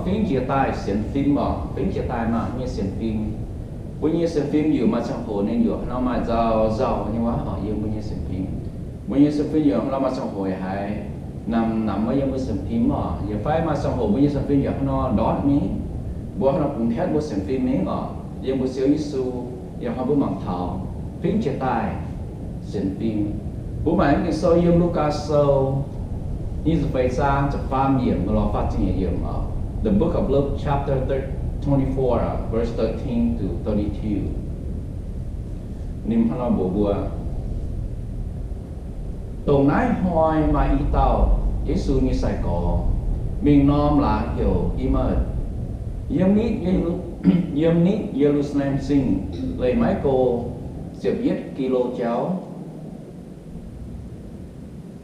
fingx jiex daaih sienx fim oc, fingx jiex daaih maaih nyei sienx fim. Mbuo nyei sienx fim yuoqc maaih ziangh hoc ninh yuoqc hnangv nor maaih nzauh nzauh nyei waac oc, yiem mbuo nyei sienx fim. Mbuo nyei sienx fim yuoqc hnangv nor maaih ziangh hoc haiz namx namx wuov yiem mbuo sienx fim oc. Yietc fai maaih ziangh hoc mbuo nyei sienx fim yaac hnangv nor ndortv mingh, mbuo hnangv nor bungx hietv mbuo sienx fim mingh oc, yiem mbuo Ziouv Yesu yaac hnangv mbuo mangc taux fingx jiex daaih sienx fim. Mbuo maaih Ging-Sou yiem Lugaa Sou nyic ziepc feix zaang ziepc faam yiemc lorz faah ziepc nyeic yiemc oc. The book of Luke, chapter twenty-four, verse thirteen to thirty-two. Ninh hnangv nor mbuox mbuo, dongh naaiv hnoi maaih i dauh Yesu nyei sai-gorx mingh norm laangz heuc Emmaus, yiem nitv Ye- yiem nitv Ye^lu^saa^lem Zingh, leih maiv go ziepc yietv gi^lo jauv.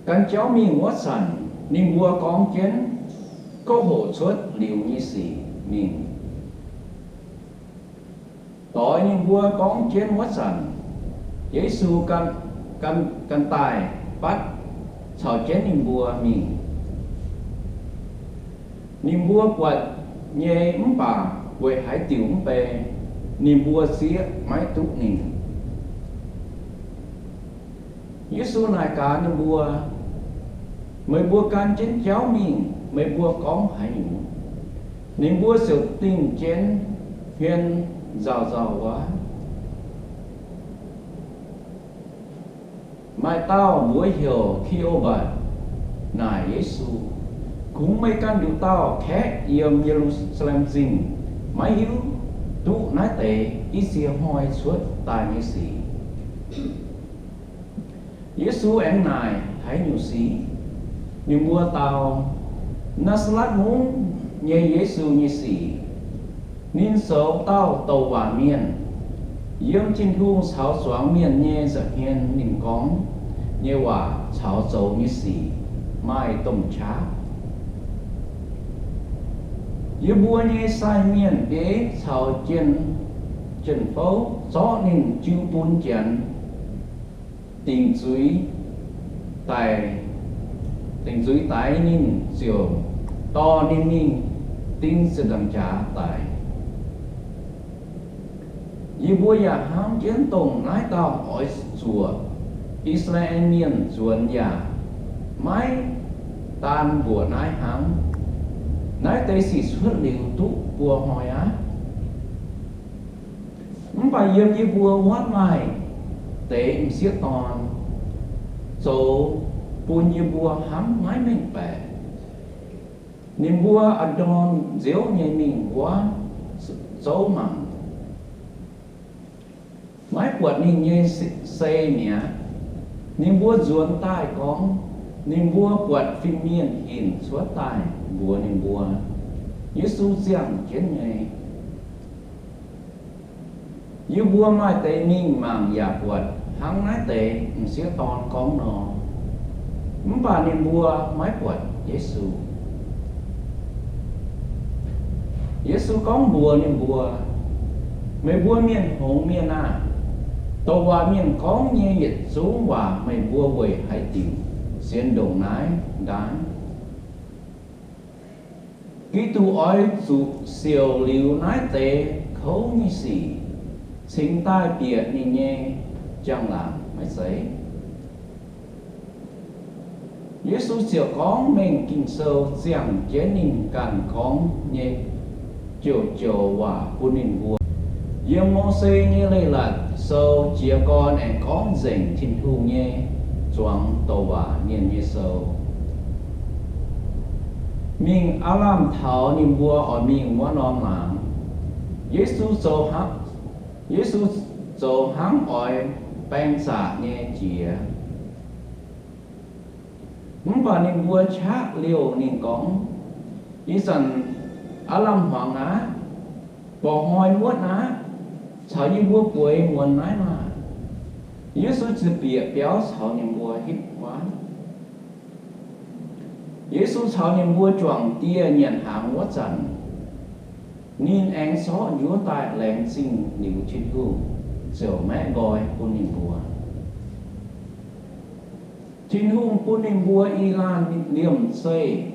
Gan jauv mingh wuov zanc, ninh mbuo gorngv jienv kouv hoqc cuotv liuz nyei sic mingh. Doix ninh mbuo gorngv jienv wuov zanc, Yesu gan, gan, gan daaih fatv caux jienv ninh mbuo mingh. Ninh mbuo buatc nyei mv baac weic haaix diuc mv bei, ninh mbuo zieqv maiv duqv ninh. Yesu naaic gaax ninh mbuo, meih mbuo gan jienv jauv mingh, meih mbuo gorngv haaix nyungc? Ninh mbuo ziouc dingh jienv hmien nzauh nzauh wuov. Maaih dauh mbuox heuc Ki^o^mbatc naaic Yesu, kungx meih ganh nduqc dauh kaeqv yiem Ye^lu^saa^lem Zingh maiv hiuv duqv naaiv deix i ziex hnoi cuotv daaih nyei sic. Yesu aengx naaic, haaix nyungc sic? Ninh mbuo dau, Naa^saa^latv Mungv nyei Yesu nyei sic. Ninh zoux dauh douc waac mienh, yiem Tin-Hungh caux zuangx mienh nyei nza'hmien ninh gorngv nyei waac caux zoux nyei sic maaih domh qaqv. Yie mbuo nyei sai mienh bieiv caux jien, jien-fouv zorqv ninh jiu bun Janx dingc zuiz daic, dingc zuiz daix ninh ziouc dorh ninh mingh ding ziepc nzaangc jaax daic. Yie mbuo yaac hnangv jienv dongh naaiv dauh oix zuoqc I^saa^laa^en Mienh nzuonx yaac maiv daan mbuoqc naaiv hnangv. Naaiv deix sic cuotv liuz duqv buo hnoi aqv. Mv baac yiem yie mbuo wuov maaih deix m'sieqv dorn zoux bun yie mbuo hnamv maiv mengh baeqc. Ninh mbuo adorn nziouv nyei mingh wuov zouv mangc, maiv buatc ninh nyei sei mi'aqv. Ninh mbuo nzuonx daaih gorngv ninh mbuo buatc fin-mienh hinc cuotv daaih mbuox ninh mbuo, Yesu ziangh jienv nyei. Yie mbuo maaih deix mingh mangc yaac buatc hnangv naaiv deix m'sieqv dorn gorngv nor, mv baac ninh mbuo maiv buatc Yesu. Yesu gorngv mbuox ninh mbuo, Meih mbuo mienh hngongx mienh aah! Douc waac mienh gorngv nyei yietc zungv waac meih mbuo weic haaix diuc sienx ndongc naaiv ndaamv? Giduc oix zuqc siouc liuz naaiv deix kouv nyei sic, cingx daaih bieqc ninh nyei njang-laangc maiv zeiz? Yesu ziouc gorngv mengh Ging-Sou ziangh jienv ninh ganh gorngv nyei joux-joux waac bun ninh mbuo. Yiem Mose nyei Leiz-Latc Sou jiez gorn aengx gorngv nzengc Tin-Hungh nyei zuangx douc waac mienh nyei sou. Mingh aav lamh taux ninh mbuo oix mingh wuov norm laangz, Yesu zoux hnangv, Yesu zoux hnangv oix baeng zaqc nyei jiex. Mv baac ninh mbuo qaqv liouh ninh gorngv, Ih zanc aav lamh hmuangx aqv. Borqc hnoi muotv aqv. Caux yie mbuo bueix muonz naaiv maah! Yesu ziouc bieqc biauv caux ninh mbuo hitv wuov. Yesu caux ninh mbuo juangc dieh nyanc hnaangx wuov zanc, ninh aengx zorqv njuov daaih laengz zingh liuz Tin-Hungh, ziouc maeqv nqoi bun ninh mbuo. Tin-Hungh bun ninh mbuo i laanh liemh zeih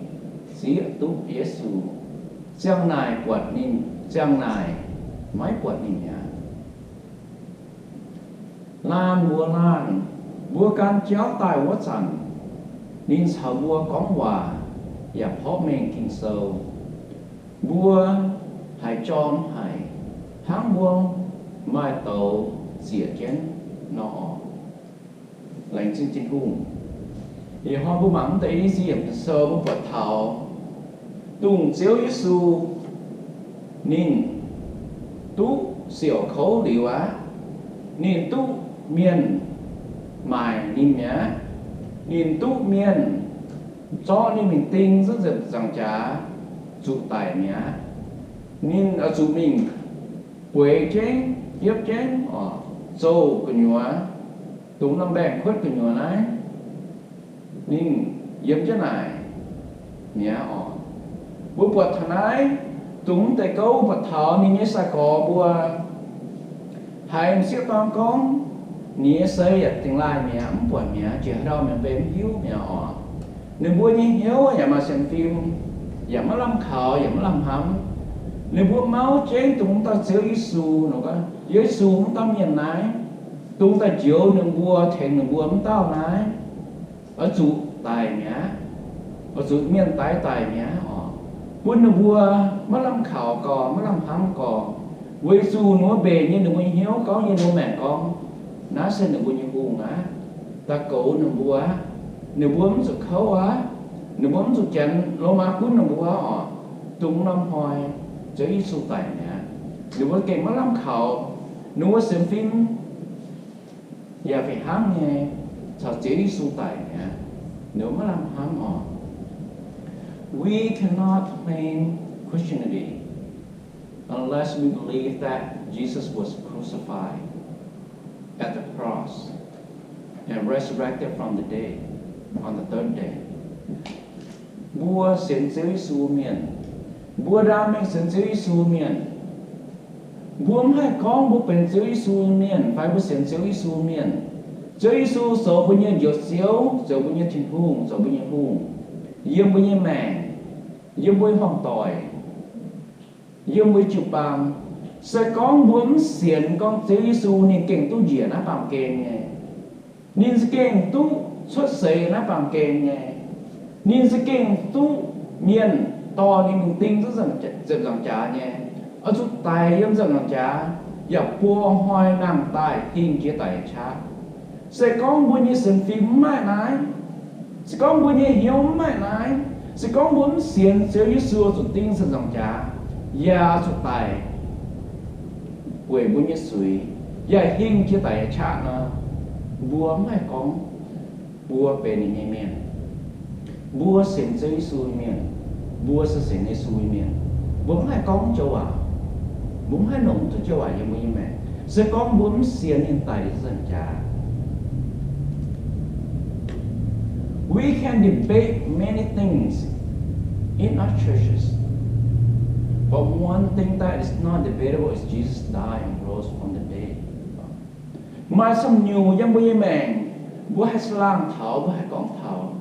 zieqv duqv Yesu. ziang naaic buatc ninh, ziang naaic maiv buatc ninh mi'aqv. Laanh mbuox laanh, mbuo gan jauv daaih wuov zanc, ninh caux mbuo gorngv waac yaac porv mengh Ging-Sou. Mbuo haiz jorm haic, hnangv mbuo maaih douz ziec jienv nor oc. Laengz zingh Tin-Hungh. Ih hnoi mbuo mangc mv deix i ziex yiemc sou mbuo buatc taux dongh Ziouv Yesu ninh duqv siouc kouv liuz aqv. Ninh duqv mienh maaic ninh mi'aqv. Ninh duqv mienh zorqv ninh mingh ding zunv nzengc nzaangc jaax zuqc daic mi'aqv. Ninh oix zuqc mingh bueix jienv, hiepv jienv oc, zouv gu'nyuoz, dongh norm mbaengx-kuotv gu'nyuoz naaiv, ninh yiem jienv naaic mi'aqv oc. Mbuo buatc taux naaiv, dongh mv deix gouv buatc taux ninh nyei sai-gorx mbuo haiz m'sieqv dorn gorngv, ninh nyei seix yaac dingx laaih mi'aqv, mv buatc mi'aqv, jiex haaix ndau mi'aqv, mbuo mv hiuv mi'aqv oc. Ninh mbuo nyei hnyouv yaac maaih sienx fim, yaac maiv lamh kaux, yaac maiv lamh hnamv. Ninh mbuo mauv jienv dongh wuov dauh Ziouv Yesu nor, Yesu wuov dauh mienh naaiv, dongh daaih njoux ninh mbuo, tengx ninh mbuo wuov dauh naaiv, oix zuqc daic mi'aqv, oix zuqc mienh daix daic mi'aqv oc, bun ninh mbuo maiv lamh kaux gorx, maiv lamh hnamv gorx, weic zuqc ninh mbuo mbenc nyei ninh mbuo nyei hnyouv gorngv, yiem ninh mbuo maengc gorngv, naaiv se ninh mbuo nyei hungh aqv, daaih goux ninh mbuo aqv. Ninh mbuo mv zuqc kouv aqv. Ninh mbuo mv zuqc janx Lomaa gunv ninh mbuo oc. Dongh norm hnoi Ziouv Yesu daic mi'aqv, ninh mbuo gengh maiv lamh kaux, ninh mbuo sienx fim yaac fih hnangv nyei, caux Ziouv Yesu daic mi'aqv, ninh mbuo maiv lamh hnamv oc. We cannot claim Christianity unless we believe that Jesus was crucified at the cross and resurrected from the dead on the third day. Mbuo sienx Ziouv Yesu mienh, mbuo ndaam mengh sienx Ziouv Yesu mienh, mbuo mv haih gorngv mbuo benx Ziouv Yesu mienh fai mbuo sienx Ziouv Yesu mienh. Ziouv Yesu zoux mbuo nyei Njoux Ziouv, zoux mbuo nyei Tin-Hungh, zoux mbuo nyei Hungh, yiem mbuo nyei maengc, yiem mbuo nyei hmuangv-doic, yiem mbuo jiu-baang. Se gorngv mbuo mv sienx gorngv Ziouv Yesu ninh gengh duqv njiec naaiv baamh gen nyei, ninh za'gengh duqv cuotv seix naaiv baamh gen nyei, ninh za'gengh duqv mienh dorh ninh lungh ding zunv nzengc nzaangc jaax nyei, oix zuqc daic yiem nzengc nzaangc jaax, yaac buo hnoi nangh daaih hingh jiex daic qaqv. Se gorngv mbuo nyei sienx fim mv maaih naaiv, se gorngv mbuo nyei hnyouv mv maaih naaiv, se gorngv mbuo mv sienx Ziouv Yesu zuqc ding nzengc nzaangc jaax, yaac zuqc daic weic mbuo nyei zuiz, yaac hingh jiex daic qaqv nor, mbuo mv haih gorngv mbuo benx ninh nyei mienh. Mbuo sienx Ziouv Yesu nyei mienh, mbuo se sienx Yesu nyei mienh, mbuo mv haih gorngv joux waac, mbuo mv haih longc duqv joux waac yiem mbuo nyei maengc, se gorngv mbuo mv sienx ninh daic nzengc jaax. We can debate many things in our churches, but one thing that is not debatable is Jesus died and rose from the dead. Maaih camv nyungc yiem mbuo nyei maengc, mbuo haih saangh taux, mbuo haih gorngv taux.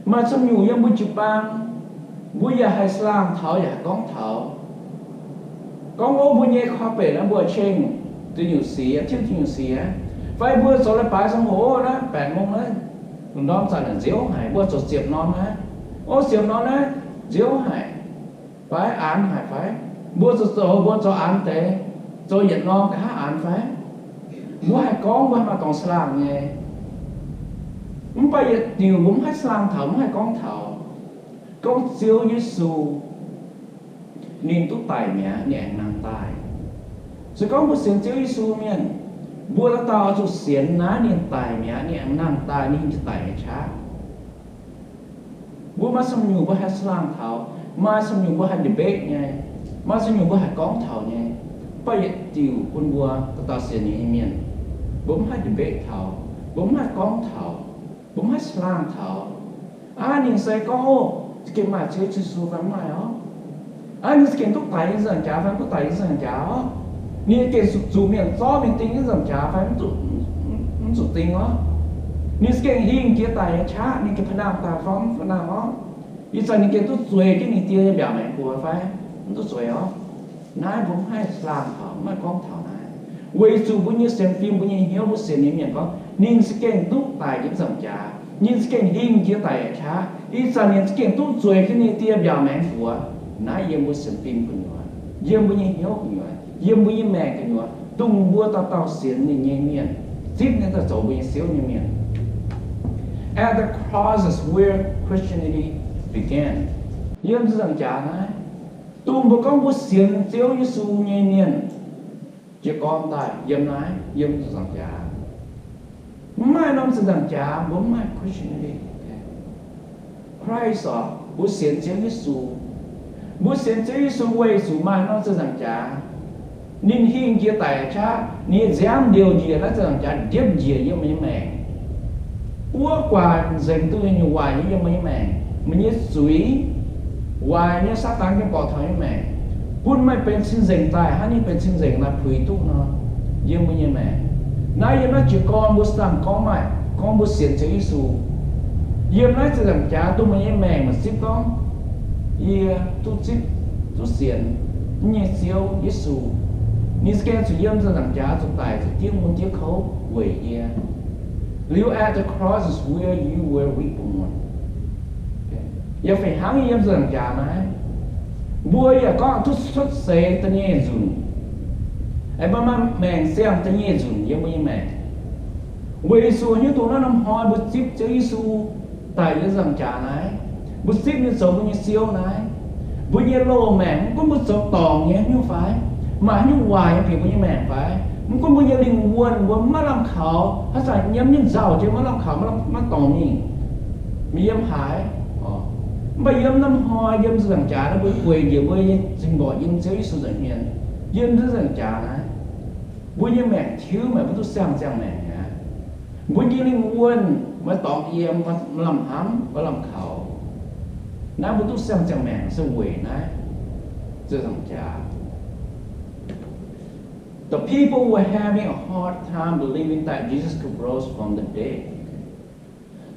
Maaih camv nyungc yiem mbuo jiu-baang, mbuo yaac haih saangh taux, yaac haih gorngv taux. Gorngv ov, mbuo nyei corporate naaiv mbuo ceng ziex nyungc siex, tiuv ziex nyungc siex, fai mbuo zoux leiz-baaix ziangh hoc naaiv, แปดโมง naaiv, lungh ndorm zanc naaic nziouv haic, mbuo zoux ziepc norm naaiv, ov, ziepc norm naaiv nziouv haic, fai aanx haic fai? Mbuo zoux, zoux, mbuo zoux aanx deix, zoux yietc norm nqa'haav aanx fai? Mbuo haih gorngv, mbuo haih maaih dorngx saangh nyei. Mv baac yietc diuc mbuo mv haih saangh taux, mv haih gorngv taux, gorngv Ziouv Yesu ninh duqv daic mi'aqv, ninh aengx nangh daaih. Se gorngv mbuo sienx Ziouv Yesu mienh, mbuo dauh dauh oix zuqc sienx naaiv ninh daic mi'aqv, ninh aengx nangh daaih, ninh jiex daic nyei qaqv. Mbuo maaih camv nyungc mbuo haih saangh taux, maaih camv nyungc mbuo haih debate nyei, maaih camv nyungc mbuo haih gorngv taux nyei. Mv baac yietc diuc bun mbuo dauh dauh sienx nyei mienh, mbuo mv haih debate taux, mbuo mv haih gorngv taux, mbuo mv haih saangh taux. Aav, ninh se gorngv, za'gengh maaih Ziouv Yesu fai mv maaih orqc? Aav, ninh za'gengh duqv daic nyei nzengc jaax fai mv duqv daic nyei nzengc jaax orqc? Ninh za'gengh zuqc mienh zorqv mingh ding nyei nzengc jaax fai mv zuqc, mv zuqc ding orqc? Ninh za'gengh hingh jiex daic nyei qaqv, ninh gengh pa'nangh daaih fai mv pa'nangh orqc? Ih zanc ninh gengh duqv zueiz jienv ninh Die nyei mbiaauc maengx buoz fai? Mv duqv zueiz orqc. Naaiv mbuo mv haih laangh taux, mv haih gorngv taux naaiv. Weic zuqc mbuo nyei sienx fim, mbuo nyei hnyouv, mbuo sienx nyei mienh gorngv ninh za'gengh duqv daic yiem nzaangc jaax, ninh za'gengh hingh jiex daic qaqv. Ih zanc ninh za'gengh duqv zueiz jienv ninh die mbiaauc maengx buoz. Naaiv yiem mbuo sienx fim gu'nyuoz, yiem mbuo nyei hnyouv gu'nyuoz, yiem mbuo nyei maengc gu'nyuoz, dongh mbuo dauh dauh sienx ninh nyei mienh, zipv ninh daaih zoux mbuo nyei Ziouv nyei mienh. At the cross is where Christianity began. Yiem nzaangc jaax naaiv, dongh mbuo gorngv mbuo sienx Ziouv Yesu nyei mienh jiez gorn daaih yiem naaiv, yiem nzaangc jaax. Mv maaih norm nzaangc jaax mbuo mv maaih Christianity. Christ orqc, mbuo sienx Ziouv Yesu. Mbuo sienx Ziouv Yesu weic zuqc maaih norm nzaangc jaax, ninh hingh jiex daic qaqv, ninh nyei nziaamv ndiouh njiec naaiv nzaangc jaax, ndiepv njiec yiem meih nyei maengc. Wuov guaax nzengc duqv nyei waaic nyei yiem meih nyei maengc, meih nyei zuiz, waaic nyei Saadaan gengh borqc taux nyei maengc, bun meih benx cing-nzengc daaih hnangv ninh benx cing-nzengc naaiv puix duqv nor, yiem mbuo nyei maengc. Naaiv yiem naaiv jiez gorn mbuo saah gorngv maaih gorngv mbuo sienx Ziouv Yesu. Yiem naaiv nzaangc jaax dongh meih nyei maengc maaih zipv gorngv, yie duqv zipv, duqv sienx nyei Ziouv Yesu. Ninh za'gengh zuqc yiem nzaangc jaax zuqc daic zuqc diev mun diev kouv weic yie. Liuz at the cross is where you were reborn. Yaac fih hnangv yiem nzaangc jaax naaiv, mbuo yaac gorngv duqv cuotv seix da'nyeic nzunc, aengx maaih maengc ziangh da'nyeic nzunc yiem mbuo nyei maengc. Weic zuqc hiuv duqv naaiv norm hnoi mbuo zipv Ziouv Yesu daic yiem nzaangc jaax naaiv, mbuo zipv ninh zoux mbuo nyei Ziouv naaiv, mbuo nyei loz-maengc mv gunv mbuo zoux dorngc nyei haaix nyungc fai, maaih haaix nyungc waaic nyei bieqc mbuo nyei maengc fai, mv gunv mbuo nyei lingh wuonh mbuo maiv lamh kaux, haaix zanc yiem nyei nzauh jiex maiv lamh kaux, maiv dorngc mingh, maiv yiem haaix. Mv baac yiem norm hnoi yiem nzaangc jaax naaiv mbuo gueic njiec mbuo nyei zingh mborqc yiem Ziouv Yesu nza'hmien, yiem nzaangc jaax naaiv, mbuo nyei maengc tiuv maengc, mbuo duqv siang-ziangh maengc aqv. Mbuo nyei lingh wuonh maiv dorngx yiem, maiv lamh hnamv, maiv lamh kaux. Naaiv mbuo duqv siang-ziangh maengc se weic naaiv nzaangc jaax. The people were having a hard time believing that Jesus could rose from the dead.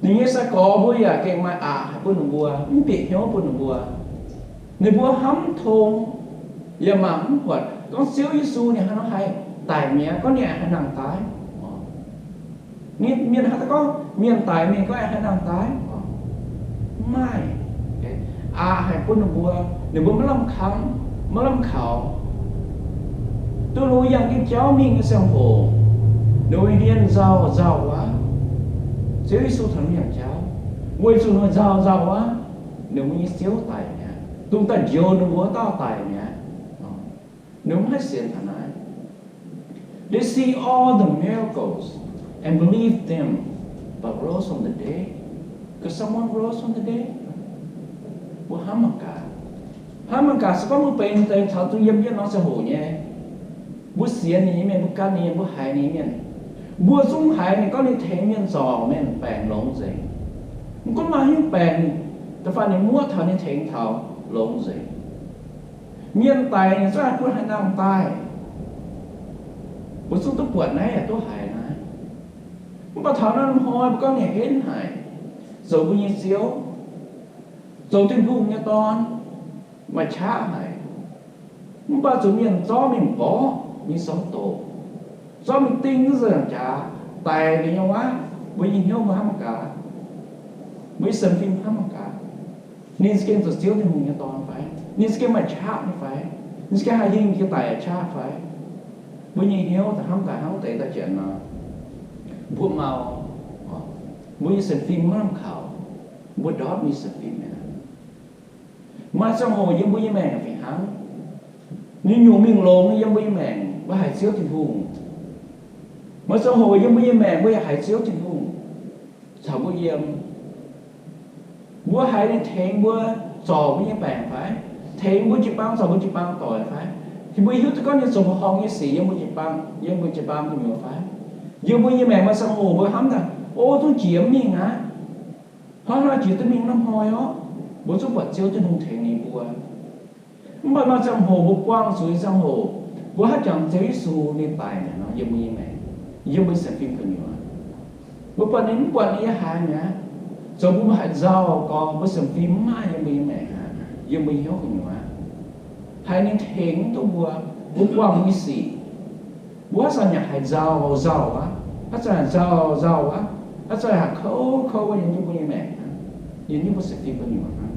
Ninh nyei sai-gorx mbuo yaac gengh maaih aqc haic bun ninh mbuo, mv bieqc hnyouv bun ninh mbuo. Ninh mbuo hnamv tong, yaac mangc mv buatc gorngv Ziouv Yesu ninh haaix nor haih daic mi'aqv, gorngv ninh aengx haih nangh daaih. Mienh haaix dauh gorngv mienh daic mingh gorngv aengx haih nangh daaih? Mv maaih. Aqc haic bun ninh mbuo, ninh mbuo maiv lamh hnamv, maiv lamh kaux. Duqv ninh mbuo yangh jienv jauv mingh nyei ziangh hoc, ninh mbuo hmien nzauh nzauh wuov. Ziouv Yesu taux ninh yangh jauv, weic zuqc ninh nzauh nzauh wuov, ninh mbuo nyei Ziouv daic mi'aqv, dongh daaih njoux ninh mbuo dauh daic mi'aqv. Ninh mbuo maiv sienx taux naaiv. They see all the miracles and believe them, but rose from the dead? Could someone rose from the dead? Mbuo hnamv mangc gaax. Hnamv mangc gaax, se gorngv mbuo benx deix taux duqv yiem jienv norm ziangh hoc nyei, mbuo sienx ninh nyei mienh, mbuo gan ninh nyei, mbuo haiz ninh nyei mienh, mbuo zungv haiz ninh gorngv ninh tengx mienh zorc mienh baengc longx nzengc. Mv gunv maaih haaix nyungc baengc, da'faanh ninh muoqv taux ninh tengx taux longx nzengc. Mienh daic ninh zungv haih bun haih nangh daaih. Mbuo zungv duqv buatc naaiv yaac duqv haiz naaiv. Mv baac taux naaiv hnoi mbuo gorngv ninh henv haic, zoux mbuo nyei Ziouv, zoux Tin-Hungh nyei Dorn, maaih qaqv haic. Mv baac zuqc mienh zorqv mingh mborqv nyei souv doqc, zorqv mingh ding nzaangc jaax, daic liuz nyei waac, mbuo nyei hnyouv mbuo hnamv mangc gaax, mbuo nyei sienx fim hnamv mangc gaax. Ninh za'gengh zoux Ziouv Tin-Hungh nyei Dorn fai? Ninh za'gengh maaih qaqv nyei fai? Ninh za'gengh haih hingh jiex daic qaqv fai? Mbuo nyei hnyouv daaih hnamv daaih hnangv deix daaih janx nor, mbuo mau, mbuo nyei sienx fim maiv lamh kaux, mbuo ndortv mbuo nyei sienx fim mi'aqv. Maaih ziangh hoc yiem mbuo nyei maengc fih hnangv, nyungc-nyungc mingh longx yiem mbuo nyei maengc, mbuo haiz Ziouv Tin-Hungh. Maaih ziangh hoc yiem mbuo nyei maengc mbuo yaac haiz Ziouv Tin-Hungh caux mbuo yiem. Mbuo haiz ninh tengx mbuo zorc mbuo nyei baengc fai? Tengx mbuo jiu-baang zorc mbuo jiu-baang doic fai? Mbuo hiuv duqv gorngv ninh zoux horngh nyei sic yiem mbuo jiu-baang, yiem mbuo jiu-baang gu'nyuoz fai? Yiem mbuo nyei maengc maaih ziangh hoc mbuo hnamv daaih, o, zungv jiex mv mingh aqv. Hnangv naaiv jiex duqv mingh norm hnoi orqc, mbuo zungv buatc Ziouv Tin-Hungh tengx ninh mbuo. Mv baac maaih ziangh hoc mbuo buangh zuqc nyei ziangh hoc, mbuo haiz jangx Ziouv Yesu ninh daic mi'aqv nor, yiem mbuo nyei maengc, yiem mbuo sienx fim gu'nyuoz, mbuo buatc ninh mv buatc ninh yiem haaix mi'aqv. Zoux bun mbuo haiz nzauh gorx, mbuo sienx fim mv maaih yiem mbuo nyei maengc aqv, yiem mbuo nyei hnyouv gu'nyuoz aqv. haiz ninh tengx duqv mbuo, mbuo buangh nyei sic. Mbuo haaix zanc yaac haiz nzauh nzauh aqv, haaix zanc haiz nzauh nzauh aqv, haaix zanc haiz kouv kouv aqv yiem jienv mbuo nyei maengc, yiem jienv mbuo sienx fim gu'nyuoz hnangv.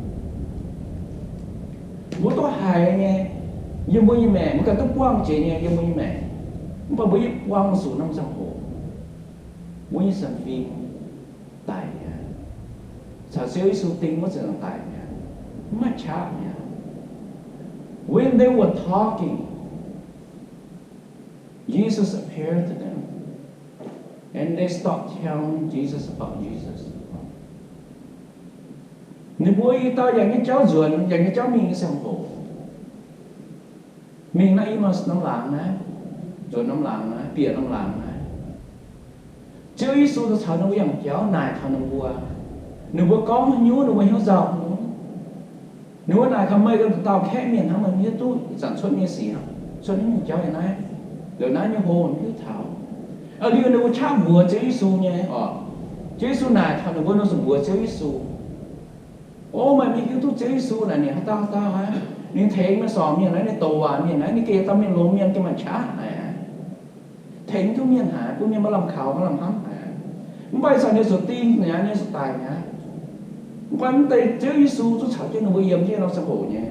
Mbuo duqv haiz nyei, yiem mbuo nyei maengc, mbuo ganh duqv buangh jiex nyei, yiem mbuo nyei maengc. Mv baac mbuo yaac buangh zuqc norm ziangh hoc, mbuo nyei sienx fim daic mi'aqv. Caux Ziouv Yesu ding wuov ziepc nzaangc daic mi'aqv, mv maaih qaqv mi'aqv. When they were talking, Jesus appeared to them, and they stopped telling Jesus about Jesus. Ninh mbuo i dauh yangh nyei jauv nzuonx, yangh nyei jauv mingh nyei ziangh hoc, mingh naaiv Emmaus norm laangz naaiv, nzuonx norm laangz naaiv, bieqc norm laangz naaiv, Ziouv Yesu caux ninh mbuo yangh jauv naaic taux ninh mbuo. Ninh mbuo gorngv haaix nyungc ninh mbuo hnyouv nzauh haaix nyungc. Ninh mbuo naaic taux meih ganh dauh kaeqv mienh hnangv, meih mv hiuv duqv ih zanc cuotv nyei sic, cuotv nyei jauv yiem naaiv, liuz naaiv nyei hlo mv hiuv taux. Liuz ninh mbuo qaqv mbuox Ziouv Yesu nyei oc. Ziouv Yesu naaic taux ninh mbuo nor zuqc mbuox Ziouv Yesu, O, meih mv hiuv duqv Ziouv Yesu naaic ninh haaix dauh haaix dauh aqv. Ninh tengx mienh sorc mienh naaiv, ninh douc waac mienh naaiv, ninh gengh dauh mienh longx mienh, gengh maaih qaqv haic aqv. Tengx duqv mienh haic, bun mienh maaih lamh kaux maaih lamh hnamv haic. Mv baac ih zanc ninh zuqc ding mi'aqv, ninh zuqc daic mi'aqv. Mv baac mv deix Ziouv Yesu zungv caux jienv ninh mbuo yiem jienv norm ziangh hoc nyei.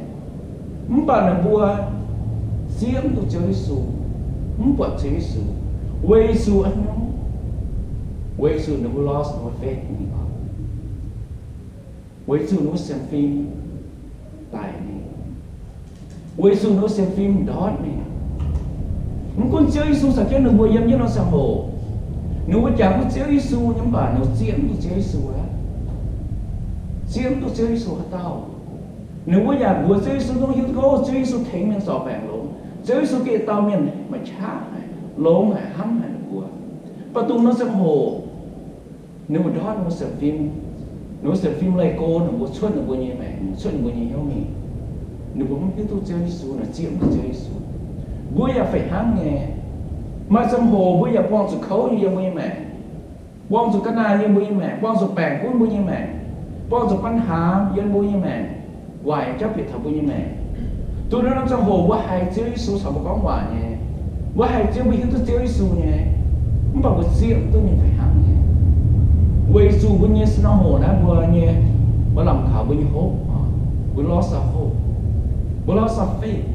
Mv baac ninh mbuo zieqv mv duqv Ziouv Yesu, mv buatc Ziouv Yesu, weic zuqc haaix nyungc? Weic zuqc ninh mbuo lost ninh mbuo faith in God. Weic zuqc ninh mbuo sienx fim daic mingh. Weic zuqc ninh mbuo sienx fim ndortv mingh. Mv gunv Ziouv Yesu caux jienv ninh mbuo yiem jienv norm ziangh hoc, ninh mbuo jangx duqv Ziouv Yesu nyei, mv baac ninh mbuo zieqv mv duqv Ziouv Yesu aqv. Zieqv mv duqv Ziouv Yesu haaix dauh. Ninh mbuo yaac mbuox Ziouv Yesu, zungv hiuv duqv gorngv Ziouv Yesu tengx mienh zorc baengc longx. Ziouv Yesu gengh dauh mienh maaih qaqv haic, longx haic, hnamv haic ninh mbuo. Mv baac dongh norm ziangh hoc, ninh mbuo ndortv ninh mbuo sienx fim, ninh mbuo sienx fim leih go ninh mbuo, cuotv ninh mbuo nyei maengc, cuotv ninh mbuo nyei hnyouv mingh. Ninh mbuo mv hiuv duqv Ziouv Yesu, ninh zieqv mv duqv Ziouv Yesu. Mbuo yaac fih hnangv nyei. Maaih ziangh hoc mbuo yaac buangh zuqc kouv nyei yiem mbuo nyei maengc, buangh zuqc ga'naaiv yiem mbuo nyei maengc, buangh zuqc baengc gunv mbuo nyei maengc, buangh zuqc banh haax yiem mbuo nyei maengc, waaic jauv bieqc taux mbuo nyei maengc. Dongh naaiv norm ziangh hoc mbuo haiz Ziouv Yesu caux mbuo gorngv waac nyei, mbuo haiz Ziouv, mbuo hiuv duqv Ziouv Yesu nyei, mv baac mbuo zieqv mv duqv ninh fih hnangv nyei. Weic zuqc mbuo nyei sin nor hoc naaiv mbuo nyei, mbuo lamh kaux mbuo nyei hope, mbuo lost our hope, mbuo lost our faith.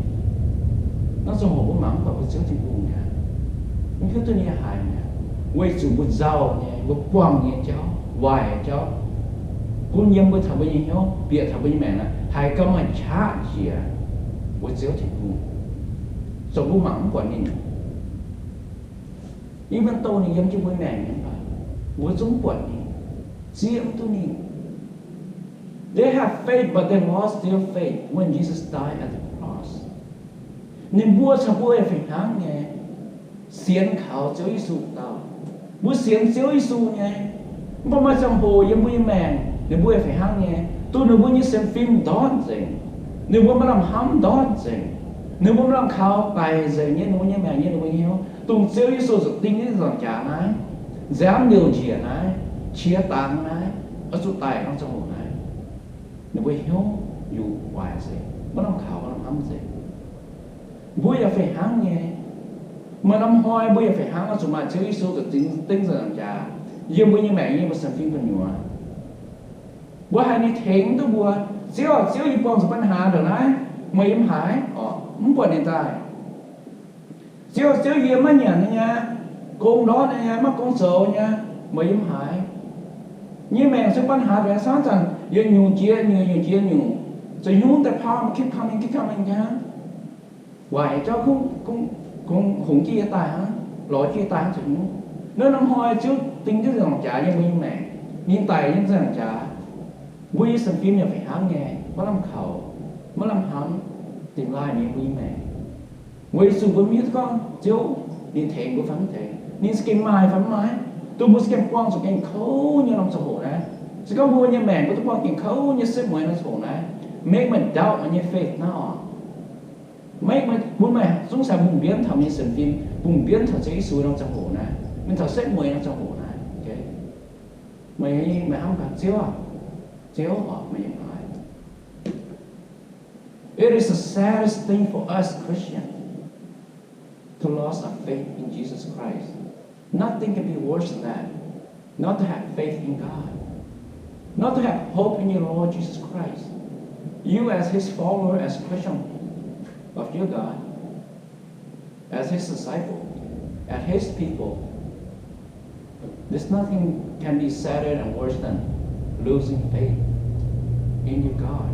Naaiv ziangh hoc mbuo mangc mv buatc mbuo Ziouv Tin-Hungh mi'aqv. Mv hiuv duqv ninh haiz mi'aqv. Weic zuqc mbuo nzauh nyei, mbuo buangh nyei jauv, waaic jauv, bun yiem mbuo taux mbuo nyei hnyouv, bieqc taux mbuo nyei maengc naaiv, haiz gauh maaih qaqv jiex mbuo Ziouv Tin-Hungh, zoux mbuo mangc mv buatc ninh. Even though ninh yiem jienv mbuo maengc nyei, mv baac mbuo zungv mv buatc ninh, zieqv mv duqv ninh. They have faith, but they lost their faith when Jesus died at the cross. Ninh mbuo caux mbuo yaac fih hnangv nyei, sienx kaux Ziouv Yesu dauh. Mbuo sienx Ziouv Yesu nyei, mv baac maaih ziangh hoc yiem mbuo nyei maengc ninh mbuo yaac fih hnangv nyei, dongh ninh mbuo nyei sienx fim ndortv nzengc, ninh mbuo maaih lamh hnamv ndortv nzengc, ninh mbuo maaih lamh kaux daic nzengc nyei, ninh mbuo nyei maengc nyei, ninh mbuo nyei hnyouv, dongh Ziouv Yesu zuqc ding jienv nzaangc jaax naaiv, nziaamv liouc njiec naaiv, qiex dangx naaiv, oix zuqc daic norm ziangh hoc naaiv, ninh mbuo hnyouv yaac waaic nzengc, maaih lamh kaux, maaih lamh hnamv nzengc. Mbuo yaac fih hnangv nyei. Maaih norm hnoi mbuo yaac fih hnangv oix zuqc maaih Ziouv Yesu zuqc ding, ding nzaangc jaax yiem mbuo nyei maengc, yiem mbuo sienx fim gu'nyuoz. Mbuo haiz ninh tengx duqv mbuo, Ziouv aac, Ziouv, yie buangh zuqc banh haax ndongc naaiv, meih yiem haaix? Orqc, mv buatc ninh daaih. Ziouv, Ziouv, yie maiv nyanc nyei, gong ndortv nyei, maiv gong zoux nyei, meih yiem haaix? Yie nyei maengc se banh haax ndongc naaiv, camv zanc yietc nyungc jiex nyungc, yietc nyungc jiex nyungc, zoux hnyungv daaih paam keep coming, keep coming hnangv. Waaic jauv kungx, kungx hungx jienv yie daaih hnangv, lorz jienv yie daaih hnangv zoux hnyungv. Naaiv norm hnoi Ziouv ding jienv nzaangc jaax yiem mbuo nyei maengc, ninh daic yiem nzaangc jaax. Mbuo nyei sienx fim yaac fih hnangv nyei, maiv lamh kaux, maiv lamh hnamv, dingc laaih nyei mbuo nyei maengc. Weic zuqc mbuo mv hiuv duqv gorngv Ziouv ninh tengx mbuo fai mv tengx, ninh za'gengh maaih fai mv maaih, dongh mbuo za'gengh buangh zuqc gengh kouv nyei norm ziangh hoc naaiv. Se gorngv mbuo nyei maengc mbuo duqv buangh gengh kouv nyei setv mueiz norm ziangh hoc naaiv, make meih doubt meih nyei faith naaiv oc. Make meih, bun meih zungv cingx mbungh mbienv taux meih nyei sienx fim, mbungh mbienv taux Ziouv Yesu norm ziangh hoc naaiv, mingh taux setv mueiz norm ziangh hoc naaiv. Meih, meih hnamv gaax, Ziouv aah, Ziouv oc, meih yiem haaix? It is the saddest thing for us Christians to lose our faith in Jesus Christ. Nothing can be worse than that. Not to have faith in God. Not to have hope in your Lord Jesus Christ. You as his follower, as Christian of your God, as his disciple, as his people, there's nothing can be sadder and worse than losing faith in your God.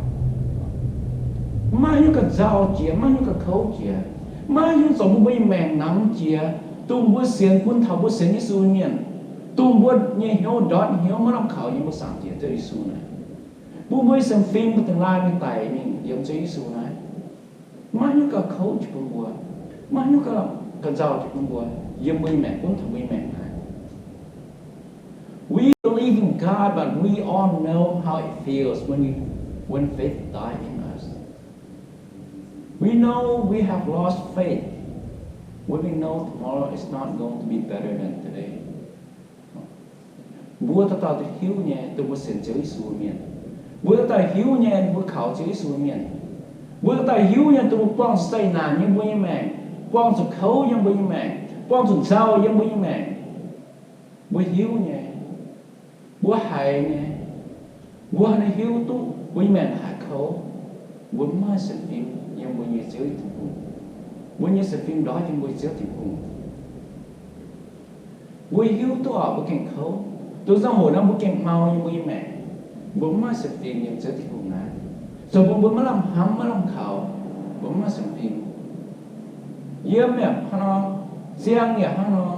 Maiv hiuv ga'nzauh jiex, maiv hiuv ga'kouv jiex, maiv hiuv zoux bun mbuo nyei maengc namx jiex, dongh mbuo sienx gunv taux mbuo sienx Yesu mienh, dongh mbuo nyei hnyouv ndortv hnyouv maiv lamh kaux nyei, mbuo saangc jiex Ziouv Yesu naaic, bun mbuo nyei sienx fim mbuo dingc laai mingh daic mingh yiem Ziouv Yesu naaiv. Maiv hiuv ga'kouv jiex bun mbuo, maiv hiuv ga'nzauh jiex bun mbuo yiem mbuo nyei maengc, gunv taux mbuo nyei maengc naaiv. We believe in God, but we all know how it feels when we, when faith die in us. We know we have lost faith when we know tomorrow is not going to be better than today. Mbuo dauh dauh hiuv nyei, dongh mbuo sienx Ziouv Yesu mienh. Mbuo dauh dauh hiuv nyei, mbuo kaux Ziouv Yesu mienh. Mbuo dauh dauh hiuv nyei, dongh mbuo buangh zuqc zeqc naanc yiem mbuo nyei maengc, buangh zuqc kouv yiem mbuo nyei maengc, buangh zuqc nzauh yiem mbuo nyei maengc. Mbuo hiuv nyei, mbuo haiz nyei, mbuo haih hiuv duqv mbuo nyei maengc haiz kouv, mbuo mv maaih sienx fim yiem mbuo nyei Ziouv Tin-Hungh. Mbuo nyei sienx fim ndortv yiem mbuo Ziouv Tin-Hungh. Mbuo hiuv duqv oc, mbuo gengh kouv. Dongh ziangh hoc naaiv mbuo gengh mau nyei mbuo nyei maengc, mbuo mv maaih sienx fim yiem Ziouv Tin-Hungh naaiv. Zoux bun mbuo maiv lamh hnamv maiv lamh kaux, mbuo mv maaih sienx fim. Yiem yaac hnangv nor, ziangh yaac hnangv nor,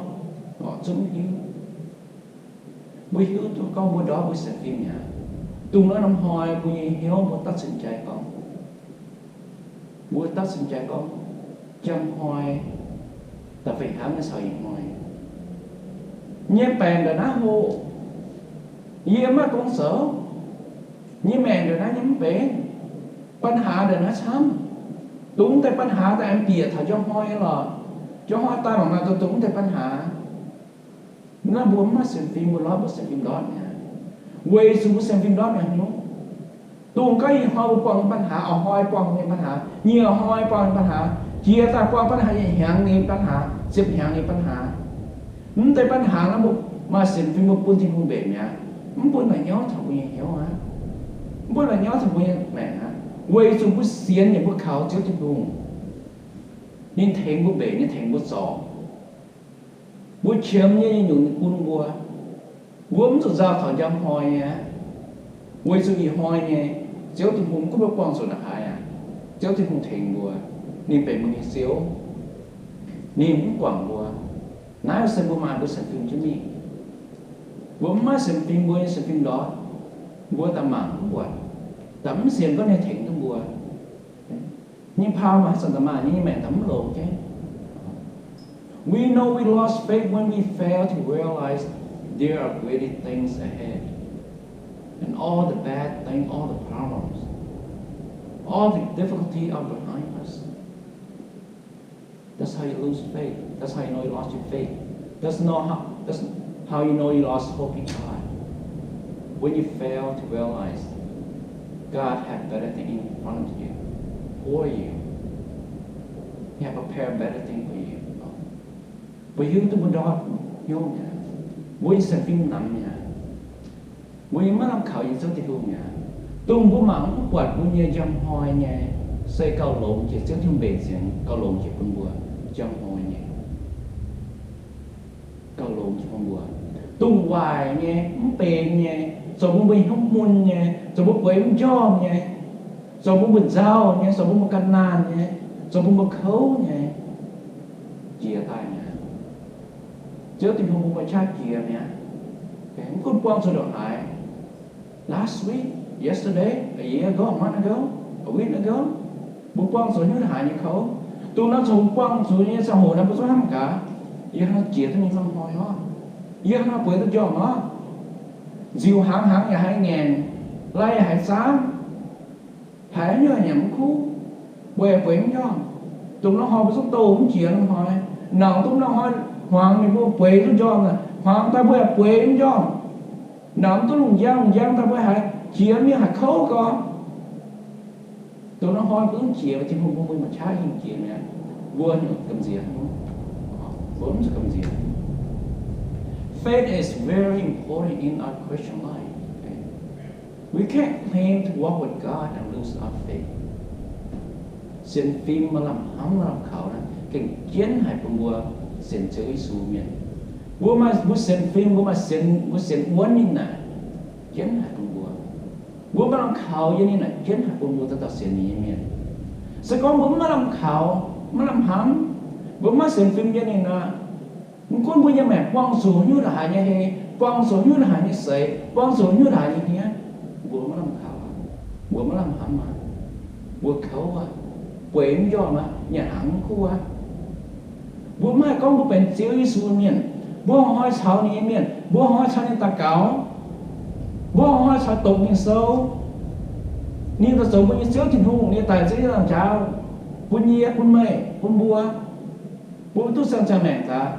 oc, zungv hiuv. Mbuo hiuv duqv gorngv mbuo ndortv mbuo sienx fim mi'aqv. Dongh naaiv norm hnoi mbuo nyei hnyouv mbuo daaih cing-jaa gorngv, mbuo daaih cing-jaa gorngv, njang hnoi da'feix hnangv nyei caux ih hnoi nyei baengc ndongc naaiv hoc, yie maiv maaih gong zoux, nyei maengc ndongc naaiv nyei mv benx, ปัญหา ndongc naaiv camv. Dongh mv deix ปัญหา daaih aengx bieqc taux njang hnoi nyei lorqc. Njang hnoi daaih mangc maaih dongh mv deix ปัญหา. Naaiv mbuo mv maaih sienx fim, mbuo ndortv mbuo sienx fim ndortv mi'aqv. Weic zuqc mbuo sienx fim ndortv mi'aqv hnyouv. Dongh gaax ih hnoi mbuo buangh nyei ปัญหา, ih hnoi buangh nyei ปัญหา, nyic hnoi buangh nyei ปัญหา, jiex daaih buangh ปัญหา, yietc hnyangx nyei ปัญหา, ziepc hnyangx nyei ปัญหา. Mv deix ปัญหา naaiv mbuo maaih sienx fim mbuo bun Tin-Hungh mbenc mi'aqv. Mv bun naaic nyauv taux mbuo nyei hnyouv aqv. Mv bun naaic nyauv taux mbuo nyei maengc aqv. Weic zuqc mbuo sienx yaac mbuo kaux Ziouv Tin-Hungh, ninh tengx mbuo mbenc, ninh tengx mbuo zorc. Mbuo qiemx nyei nyungc bun mbuo. Mbuo mv zuqc nzauh taux njang hnoi nyei aqv. Weic zuqc ih hnoi nyei, Ziouv Tin-Hungh gunv mbuo buangh zuqc naaic haaix aqv. Ziouv Tin-Hungh tengx mbuo, ninh benx mbuo nyei Ziouv. Ninh mv guangc mbuo. Naaiv se mbuo maaih mbuo sienx fim jienv mingh. Mbuo mv maaih sienx fim, mbuo nyei sienx fim ndortv, mbuo daaih mangc mv buatc, daaih mv sienx gorngv ninh tengx duqv mbuo. Nyei pau maaih haaix zanc daaih maaih nyei, nyei maengc daaih mv longx jienv. We know we lost faith when we fail to realize there are greater things ahead. And all the bad things, all the problems, all the difficulty are behind us. That's how you lose faith. That's how you know you lost your faith. That's know how, that's how you know you lost hope in God. When you fail to realize God have better thing in front of you, for you. He have prepared better thing for you. Mbuo hiuv duqv mbuo ndortv hnyouv mi'aqv. Mbuo nyei sienx fim namx mi'aqv. Mbuo nyei maiv lamh kaux yiem Ziouv Tin-Hungh mi'aqv. Dongh mbuo mangc mv buatc mbuo nyei njang hnoi nyei, se gauh longx jiex Ziouv Tin-Hungh mbenc sienx, gauh longx jiex bun mbuo njang hnoi nyei. Gauh longx jiex bun mbuo. Dongh waaic nyei, mv benx nyei, zoux bun mbuo hnyouv mun nyei, zoux bun mbuo bueix mv njormh nyei, zoux bun mbuo nzauh nyei, zoux bun mbuo ga'naanh nyei, zoux bun mbuo kouv nyei, jiex daaih mi'aqv. Ziouv Tin-Hungh bun mbuo qaqv jiex mi'aqv. Mv gunv buangh zuqc ndongc haaix, last week, yesterday, a year ago, a month ago, a week ago, mbuo buangh zuqc hnyouv haaix nyei kouv, dongh naaiv congx buangh zuqc nyei ziangh hoc naaiv mbuo zungv hnamv gaax, yie hnangv jiex duqv nyei hnangv hnoi oc, yie hnangv bueix duqv njormh oc, nziux hnaangx hnaangx yaac haiz ngaengc, lai yaac haiz zaamv, haiz nyungc yaac mv kuv, bueix bueix mv njormh. Dongh naaiv hnoi mbuo zungv douh mv jiex hnoi, nangc duqv naaiv hnoi hmuangx ninh mbuo bueix duqv njormh, hmuangx daaih mbuo yaac bueix mv njormh. Nangc mv duqv lungh njang, lungh njang daaih mbuo haiz jiex mingh haiz kouv gorx. Dongh norm hnoi mbuo zungv jiex Tin-Hungh bun mbuo maaih qaqv yiem jiex mi'aqv, mbuo nyungc gamh nziex, mbuo mv zuqc gamh nziex. Faith is very important in our Christian life. We can't claim to walk with God and lose our faith. Sienx fim maaih lamh hnamv, maaih lamh kaux naaic gengh jienv haic bun mbuo sienx Ziouv Yesu mienh. Mbuo maaih, mbuo sienx fim, mbuo maaih sienx, mbuo sienx wuonv ninh naaic jienv haic bun mbuo. Mbuo maaih lamh kaux yiem ninh naaic jienv haic bun mbuo dauh dauh sienx ninh nyei mienh. Se gorngv mbuo mv maaih lamh kaux, maiv lamh hnamv, mbuo mv maaih sienx fim yiem ninh nor, mv gunv mbuo nyei maengc buangh zuqc haaix nyungc ndongc haaix nyei hei, buangh zuqc haaix nyungc ndongc haaix nyei seix, buangh zuqc haaix nyungc ndongc haaix nyei hniev, mbuo maiv lamh kaux aqv, mbuo maiv lamh hnamv aqv, mbuo kouv aqv, bueix mv njormh aqv, nyanc hnaangx mv kuv aqv. Mbuo mv haih gorngv mbuo benx Ziouv Yesu mienh. Mbuo hnoi-hnoi caux ninh nyei mienh, mbuo hnoi-hnoi caux ninh daux gaux, mbuo hnoi-hnoi caux doqc Ging-Sou. Ninh daaih zoux mbuo nyei Ziouv Tin-Hungh, ninh daaih ziouc yiem njaaux bun yie, bun meih, bun mbuo. Mbuo duqv ziangh ziangh maengc daaih.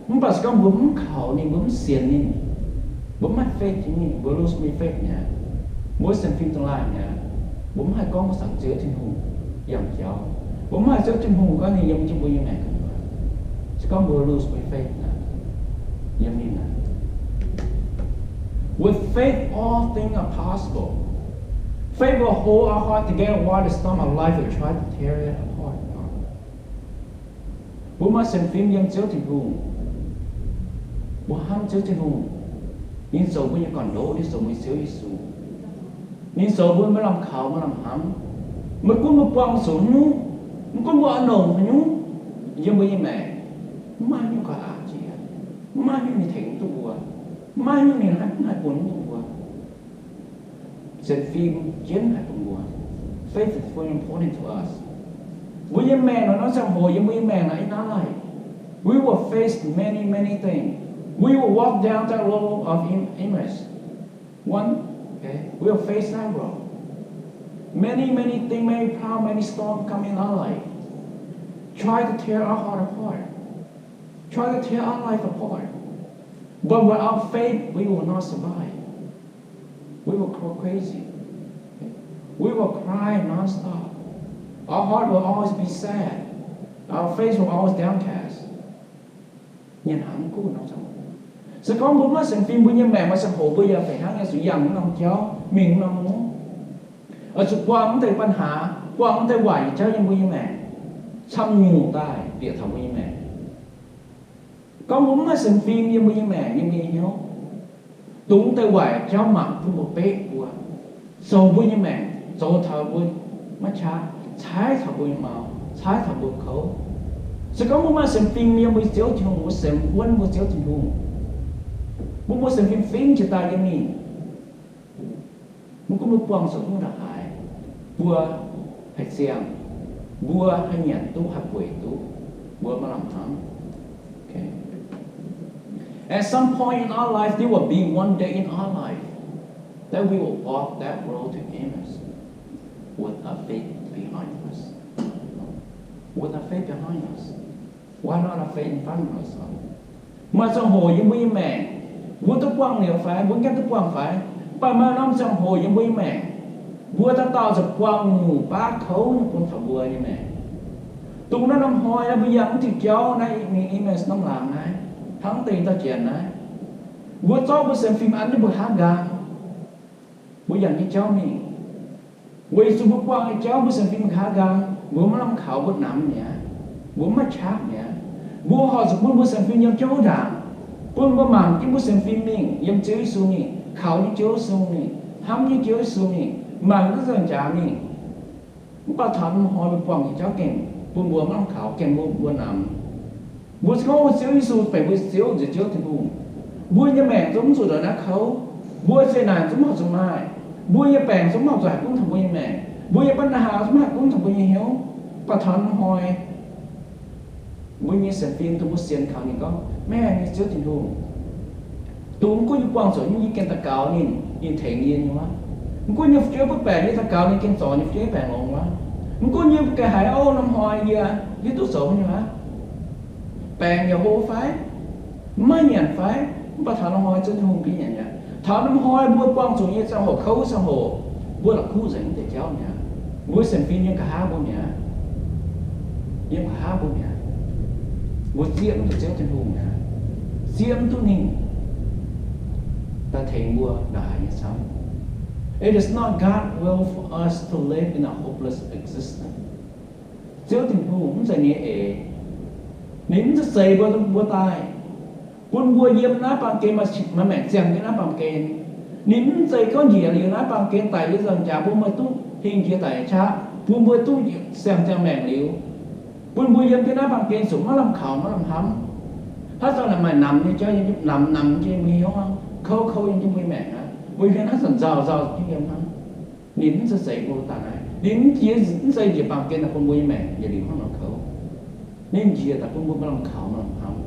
Mv baac se gorngv mbuo mv kaux ninh, mbuo mv sienx ninh, mbuo mv maaih faith yiem ninh, mbuo lose mbuo nyei faith mi'aqv. Mbuo sienx fim da'laaih mi'aqv. Mbuo mv haih gorngv mbuo sienx Ziouv Tin-Hungh yangh jauv. Mbuo mv haih Ziouv Tin-Hungh gorngv ninh yiem jienv mbuo nyei maengc. Se gorngv mbuo lose mbuo nyei faith naaic, yiem ninh naaic. With faith, all things are possible. Faith will hold our heart together while the storm of life will try to tear it apart. Mbuo maaih sienx fim yiem Ziouv Tin-Hungh. Mbuo hnamv Ziouv Tin-Hungh. Ninh zoux mbuo nyei gorn-ndoqv, ninh zoux mbuo nyei Ziouv Yesu. Ninh zoux mbuo maiv lamh kaux, maiv lamh hnamv. Maiv gunv mbuo buangh zuqc haaix nyungc, maiv gunv mbuo oix longc haaix nyungc yiem mbuo nyei maengc, mv maaih haaix nyungc gauh aqc jiex, mv maaih haaix nyungc ninh tengx mv duqv mbuo, mv maaih haaix nyungc ninh mv haih bun mv duqv mbuo. Sienx fim jienv haic bun mbuo. Faith is very important to us. Mbuo nyei maengc nor, norm ziangh hoc yiem mbuo nyei maengc naaic, in our life, we will face many, many things. We will walk down that road of Em-, Emmaus. One, okay, we will face that road. Many, many things, many problems, many storms come in our life. Try to tear our heart apart. Try to tear our life apart. But without faith, we will not survive. We will go crazy. We will cry nonstop. Our heart will always be sad. Our face will always downcast. Nyanc hnaangx mv kuv nor, se gorngv mbuo maiv sienx fim, mbuo nyei maengc maaih ziangh hoc mbuo yaac fih hnangv nyei zuqc yangh norm jauv, mingh norm mungv, oix zuqc buangh wuov deix ปัญหา, buangh wuov deix waaic nyei jauv yiem mbuo nyei maengc, camv nyungc daaih bieqc taux mbuo nyei maengc. Gorngv mbuo mv maaih sienx fim yiem mbuo nyei maengc, yiem mbuo nyei hnyouv, dongh wuov deix waaic jauv mangc bun mbuo, beqv mbuo, zoux mbuo nyei maengc, zoux taux mbuo maiv qaqv, caaiv taux mbuo nyei maux, caaiv taux mbuo kouv. Se gorngv mbuo maaih sienx fim yiem mbuo Ziouv Tin-Hungh, mbuo sienx wuonv mbuo Ziouv Tin-Hungh, mbuo, mbuo sienx fim fingx jiex daaih yiem ninh, mv gunv mbuo buangh zuqc haaix nyungc ndongc haaix, mbuo haih ziangh, mbuo haih nyanc duqv, haih bueix duqv, mbuo maiv lamh hnamv. Okay. At some point in our life, there will be one day in our life that we will walk that road to Emmaus with our faith behind us. With our faith behind us. Why not our faith in front of us? Maaih ziangh hoc yiem mbuo nyei maengc, mbuo duqv buangh liuz fai, mbuo gaengh duqv buangh fai, mv baac maaih norm ziangh hoc yiem mbuo nyei maengc, mbuo dauh dauh ziouc buangh nyungc baav kouv nyei bun taux mbuo nyei maengc. Dongh naaiv norm hnoi naaiv mbuo yangh wuov diuh jauv naaiv, mingh Emmaus norm laangz naaiv, hnangv deix dauh janx naaiv, mbuo zorqv mbuo sienx fim an jienv mbuo haav nqaang, mbuo yangh nyei jauv mingh. Weic zuqc mbuo buangh nyei jauv, mbuo sienx fim haav nqaang, mbuo maiv lamh kaux, mbuo namx mi'aqv, mbuo maiv qaqv mi'aqv. Mbuo horpc zuqc bun mbuo sienx fim yiem jauv wuov ndaangc, bun mbuo mangc jienv mbuo sienx fim mingh, yiem Ziouv Yesu mingh, kaux jienv Ziouv Yesu mingh, hnamv jienv Ziouv Yesu mingh, mangc jienv nzengc jaax mingh. Mv baac taux norm hnoi mbuo buangh nyei jauv gengh bun mbuo maiv lamh kaux, gengh mbuo, mbuo namx. Mbuo se gorngv mbuo Ziouv Yesu benx mbuo Ziouv, nziex Ziouv Tin-Hungh, mbuo nyei maengc zungv mv zuqc ndongc naaiv kouv, mbuo zeqc naanc zungv mv horpc zuqc maaih, mbuo nyei baengc zungv mv horpc zuqc haih gunv taux mbuo nyei maengc, mbuo nyei ปัญหา zungv mv haih gunv taux mbuo nyei hnyouv. Mv baac taux norm hnoi mbuo nyei sienx fim, dongh mbuo sienx kaux ninh gorngv, Meih nyei Ziouv Tin-Hungh, dongh mv gunv yie buangh zuqc haaix nyungc, yie gengh daux gaux ninh, ninh tengx yie nyei wuov. Mv gunv yie fu'jueiv butv baengc, yie daux gaux ninh gengh zorc yie fu'jueiv baengc longx wuov. Mv gunv yie ga'haiz, o, norm hnoi yie, yie duqv zoux nyei aqv. Baengc yaac hlo fai, maiv nyanc fai, mv baac taux norm hnoi Ziouv Tin-Hungh bun nyanc mi'aqv. Taux norm hnoi mbuo buangh zuqc nyei ziangh hoc, kouv ziangh hoc, mbuo la'kuqv nzengc wuov deix jauv mi'aqv. Mbuo sienx fim yiem nqa'haav mbuo mi'aqv. Yiem nqa'haav mbuo mi'aqv. Mbuo zieqv mv duqv Ziouv Tin-Hungh mi'aqv. Zieqv mv duqv ninh daaih tengx mbuo ndongc haaix nyei camv. It is not God's will for us to live in a hopeless existence. Ziouv Tin-Hungh mv zeiz ninh nyei eix. Ninh mv zeiz zeix mbuo, mbuo daaih, bun mbuo yiem naaiv baamh gen, maaih maengc ziangh yiem naaiv baamh gen. Ninh mv zeiz gorngv njiec liuz naaiv baamh gen daic liuz nzangc jaax mbuo meih duqv hingh jiex daic nyei qaqv, bun mbuo duqv siang-ziangh maengc liuz, bun mbuo yiem jienv naaiv baamh gen zuqc maiv lamh kaux maiv lamh hnamv. Haaix zanc naaic maaih namx nyei jauv, namx namx nyei mbuo nyei hnyouv, kouv kouv yiem jienv mbuo nyei maengc aqv. Mbuo hmien haaix zanc nzauh nzauh jienv yiem hnangv. Ninh mv zeiz zeix mbuo daaih naaiv. Ninh mv jiex, mv zeiz njiec baamh gen daaih bun mbuo nyei maengc yietc liuz hnangv nor kouv. Ninh njiec daaih bun mbuo maiv lamh kaux maiv lamh hnamv,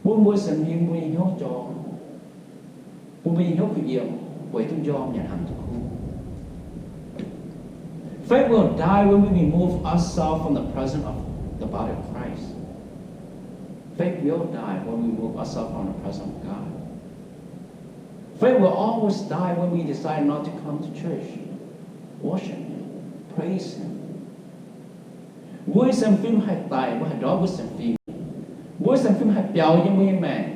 bun mbuo sienx fim mbuo nyei hnyouv jorm, bun mbuo nyei hnyouv kuh yiem, weic duqv njormh nyanc hnaangx duqv kuv. Faith will die when we remove ourselves from the presence of the body of Christ. Faith will die when we remove ourselves from the presence of God. Faith will always die when we decide not to come to church, worship Him, praise Him. Mbuo nyei sienx fim haih daic, mbuo haih ndortv mbuo sienx fim. Mbuo sienx fim haih biaux yiem mbuo nyei maengc.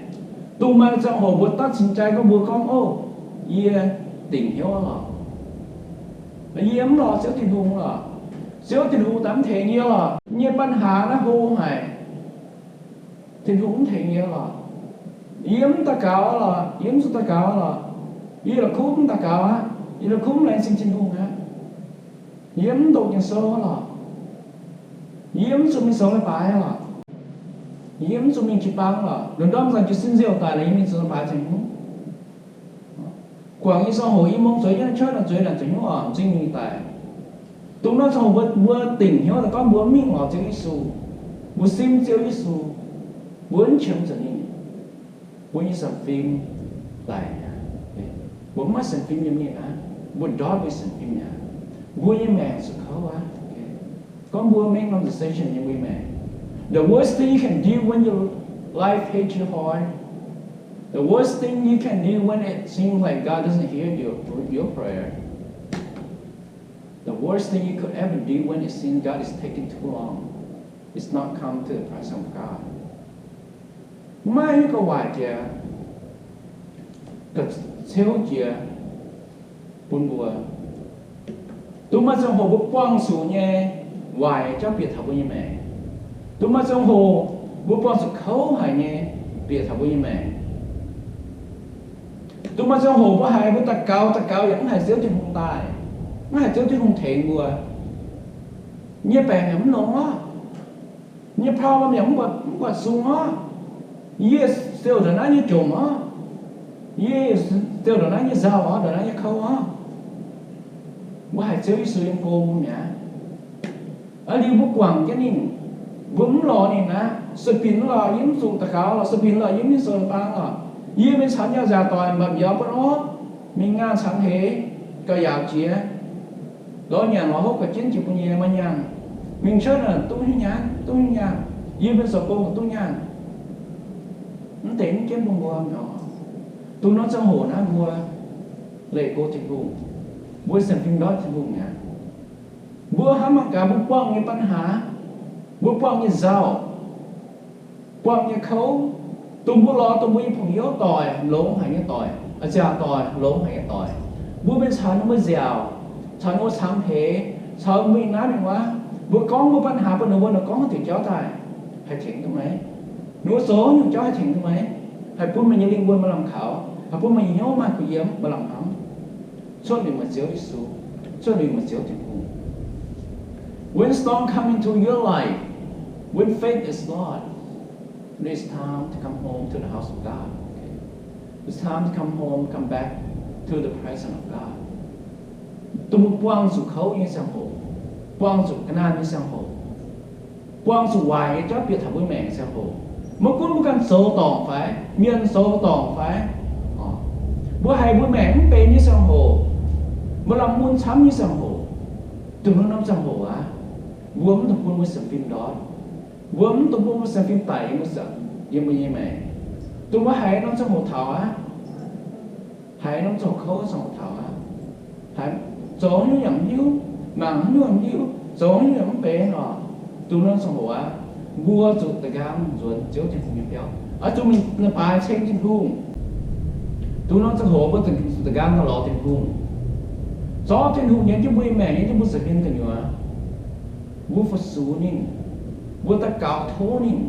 Dongh maaih ziangh hoc mbuo dapv cing jai gorngv, mbuo gorngv, Ov, yie dingc hnyouv lorqc. Yie mv lorz Ziouv Tin-Hungh lorqc. Ziouv Tin-Hungh daaih mv tengx yie lorqc. Yie nyei banh haax naaiv hlo haic. Tin-Hungh mv tengx yie lorqc. Yie mv daux gaux lorqc. Yie mv zuqc daux gaux lorqc. Yie la'kuqv mv daux gaux aqv. Yie la'kuqv mv laengz zingh Tin-Hungh aqv. Yie mv ndoqc Ging-Sou lorqc. Yie mv zuqc mingh zoux leiz-baaix lorqc. Yie mv zuqc mingh jiu-baang lorqc. Ndorm-ndorm nzangc jiez sin nziouh daic lorqc, yie mingh zoux leiz-baaix zoux haaix nyungc? Guangc nyei ziangh hoc i mong zueiz jienv cuotv naaic, zueiz naaic zoux hnyouv oc, m'zing mingh daic. Dongh naaiv ziangh hoc mbuo, mbuo dingc hnyouv daaih gorngv mbuo mv mingh lorz Ziouv Yesu, mbuo sim Ziouv Yesu, mbuo mv qiemx zuqc ninh, mbuo nyei sienx fim daic mi'aqv. Mbuo mv maaih sienx fim nyei mienh aqv, mbuo ndortv mbuo sienx fim mi'aqv. Mbuo nyei maengc zuqc kouv aqv. Gorngv mbuo make wrong decision nyei mbuo nyei maengc. The worst thing you can do when your life hit you hard, the worst thing you can do when it seems like God doesn't hear your, your prayer, the worst thing you could ever do when it seems God is taking too long is not come to the presence of God. Maiv maaih haaix nyungc gauh waaic jiex, gauh ceuv jiex bun mbuo. Dongh maaih ziangh hoc mbuo buangh zuqc nyei waaic jauv bieqc taux mbuo nyei maengc. Dongh maaih ziangh hoc mbuo buangh zuqc kouv haic nyei bieqc taux mbuo nyei maengc. Dongh maaih ziangh hoc mbuo haiz mbuo daux gaux daux gaux yaac mv haiz Ziouv Tin-Hungh daaih, mv haiz Ziouv Tin-Hungh tengx mbuo, nyei baengc yaac mv longx orqc, nyei problem yaac mv buatc, mv buatc sung orqc, yie ziouc ndongc naaiv nyei jomc orqc, yie ziouc ndongc naaiv nyei nzauh orqc, ndongc naaiv nyei kouv orqc. Mbuo haiz Ziouv Yesu yiem go mbuo mi'aqv. Aa, liuz mbuo guangc jienv ninh, mbuo mv lorz ninh aqv. Sueih binc lorqc, yie mv zuqc daux gaux lorqc. Sueih binc lorqc, yie mv zuqc zoux leiz-baaix lorqc. Yie mingh caux nyaah nziaauc doic mba'biaux buonv orv, mingh nyaanh cangx heix, gauh yaauc jiex, lorz nyanc lorz hopv ga'jienv jiex bun yie maaih nyaanh. Mingh cuotv naaic duqv nyei nyaanh, duqv nyei nyaanh. Yie mingh zoux gong duqv nyaanh. Mv deix mv jienv bun mbuo nor. Dongh norm ziangh hoc naaiv mbuo leih go Tin-Hungh, mbuo sienx fim ndortv Tin-Hungh mi'aqv. Mbuo hnamv mangc gaax, mbuo buangh nyei ปัญหา, mbuo buangh nyei nzauh, buangh nyei kouv, dongh mbuo lorz dongh mbuo nyei pong youv doic, longx haic nyei doic, a'nziaauc doic, longx haic nyei doic, mbuo mingh caux ninh mbuo nziaauc, caux ninh mbuo cangx heix, caux mbuo mingh naaiv mingh wuov, mbuo gorngv mbuo ปัญหา bun ninh mbuo, ninh gorngv haaix diuc jauv daaih haih tengx duqv meih? Ninh mbuo zoux haaix nyungc jauv haih tengx duqv meih? Haih bun meih nyei lingh wuonh maaih lamh kaux, haih bun meih nyei hnyouv maaih kuh yiem, maaih lamh hnamv. Cuotv liuz meih Ziouv Yesu, cuotv liuz meih Ziouv Tin-Hungh. When storm come into your life, when faith is lost, it's time to come home to the house of God. It's time to come home, come back to the presence of God. Dongh mbuo buangh zuqc kouv nyei ziangh hoc, buangh zuqc ga'naanh nyei ziangh hoc, buangh zuqc waaic nyei jauv bieqc taux mbuo maengc nyei ziangh hoc, maiv gunv mbuo ganh zoux dorngc fai mienh zoux dorngc fai, mbuo haiz mbuo maengc mv benx nyei ziangh hoc, mbuo lamh mun camv nyei ziangh hoc, dongh norm ziangh hoc aqv, mbuo mv dungx bun mbuo sienx fim ndortv. Mbuo mv dungx bun mbuo sienx fim daic yiem mbuo nyei maengc. Dongh mbuo haiz norm ziangh hoc taux aqv, haiz norm ziangh hoc kouv, ziangh hoc taux aqv, haiz zoux haaix nyungc yaac mv hiuv, mangc haaix nyungc mv hiuv, zoux haaix nyungc mv benx oc. Dongh norm ziangh hoc aqv, mbuo zuqc da'nqaang nzuonx Ziouv Tin-Hungh nyei biauv, oix zuqc mingh leiz-baaix ceng Tin-Hungh. Dongh norm ziangh hoc mbuo zuqc da'nqaang lorz Tin-Hungh. Zorqv Tin-Hungh yiem jienv mbuo nyei maengc, yiem jienv mbuo nza'hmien gu'nyuoz. Mbuo fu-sux ninh, mbuo daux gaux tov ninh,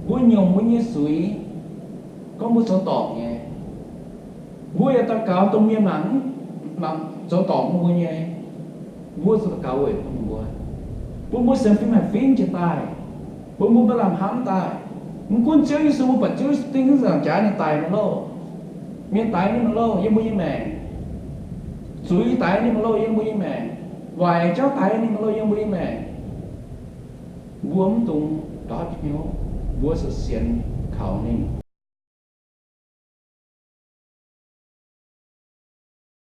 mbuo nyungc mbuo nyei zuiz, gorngv mbuo zoux dorngc nyei. Mbuo yaac daux gaux dongh mienh mangc, mangc zoux dorngc mbuo nyei. Mbuo zuqc daux gaux weic bun mbuo, bun mbuo sienx fim haih fingx jiex daaih, bun mbuo maaih lamh hnamv daaih. Mv gunv Ziouv Yesu, mbuo buatc Ziouv Yesu dingh wuov nzaangc jaax ninh daic mingh loh, mienh daix ninh mingh loh yiem mbuo nyei maengc, zuiz daix ninh mingh loh yiem mbuo nyei maengc, waaic jauv daix ninh mingh loh yiem mbuo nyei maengc. Mbuo mv dungx ndortv hnyouv, mbuo zuqc sienx kaux ninh.